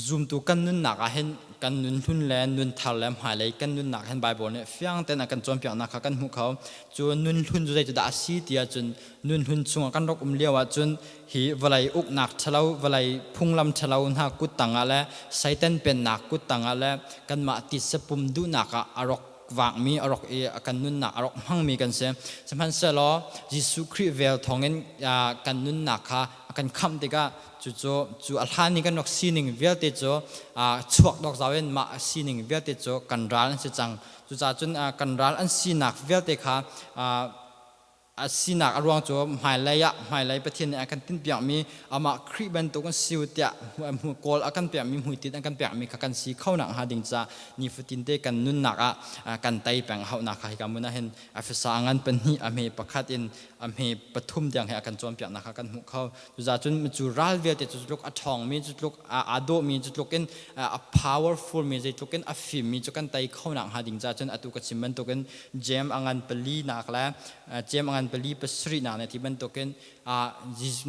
zumtu kan nunnak ah hin kan nun hlun le nun thar le hmailei kan nunnak hin Bible nih fiang tein a kan cawnpiaknak kha kan hmuh kho. Cu nun hlun cu zeidah a si ti ahcun, nun hlun chungah kan rak um lio ahcun hi vawlei uknak ṭhalo, vawlei phunglam ṭhalo hna kut tangah le Satan pennak kut tangah le kanmah titsa pum duhnak ah a rak vakmi, a rak i kan nunnak a rak hmangmi kan si. Sihmanhsehlaw Jesuh Khrih vel thawngin kan nunnak kha a kan khamh tikah cucu cu a hlan i kan rak sining vialte cu chuak dawk zau in mah sining vialte cu kan ral an si cang. Cucaah cun kan ral an sinak vialte kha a sinak a ruang cu hmailei ah hmailei Pathian nih a kan tinhpiakmi amah Khrih bantuk an si tiah kawl a kan pekmi, hmuitinh a kan pekmi kha kan si kho nak hnga ding caah nifatin te kan nunnak ah kan tei peng a hauhnak kha hika mun ah hin Efesa ngan pahnih a hme pakhat in a hme pathum tiang he a kan cawnpiaknak kha kan hmuh kho. Cucaah cun cu ral vialte cu tluk a ṭhawngmi, cu tluk aa dawhmi, cu tluk in a powerful mi, zeitluk in a fimmi cu kan tei kho nak hnga ding caah cun atu ka chim bantukin Jeim a ngan pali nak le Jeim a ngan pali pasarih nak nih ti bantukin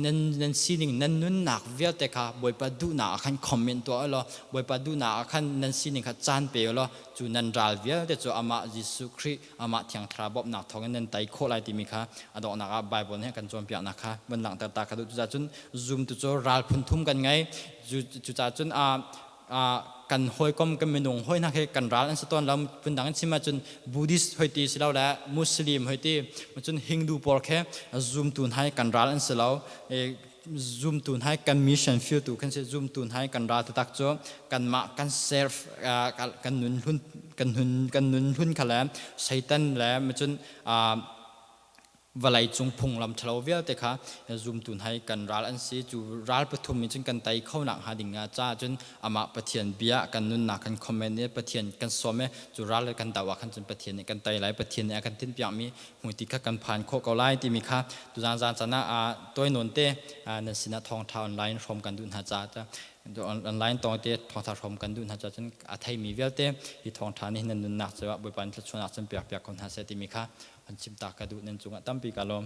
nan sining, nan nunnak vialte kha Bawipa duhnak ah khan comment tuah u law Bawipa duhnak ah khan nan sining kha caan pe u law cu nan ral vialte cu amah Jesuh Khrih, amah Thiang Thlarau bawmhnak thawngin nan tei khawh lai timi kha a donghnak ah Bible nih a kan cawnpiaknak kha van langhter ta ka duh. Cucaah cun zumtu cu ral phun thum kan ngei. Cucaah cun kan hawikom, kan minung hawi hna khi kan ral an si tawn lo. Phundang in chim ahcun Buddhist hoi ti si lo le Muslim hoi ti cun Hindu pawl khi zumtu hna hi kan ral an si lo. Zumtu hna hi kan mission field tu kan si. Zumtu hna hi kan ral taktak cu kanmah kan self, kan nun hlun, kan nun hlun kha le Satan le cun vawlei cung phunglam ṭhalo vialte kha zumtu hna hi kan ral an si. Cu ral pathum in cun kan tei kho nak hnga ding ah caah cun amah Pathian bia kan nunnak kan comment i Pathian kan sawm i cu ral le kan do ah khan cun Pathian nih kan tei lai, Pathian nih a kan tinhpiakmi hmuitinh kha kan phan khawh ko lai timi kha tuzaan zan caan ah tawi nawn te nan sinah thawngṭha online hrawm kan duh hna caah, online tawngte thawngṭha hrawm kan duh hna caah cun a theimi vialte hi thawngṭha nih nan nunnak cu Bawipa in thluachuahnak cun pek piak ko hna seh timi kha an chim ta ka duh. Nan cungah tampi ka lawm.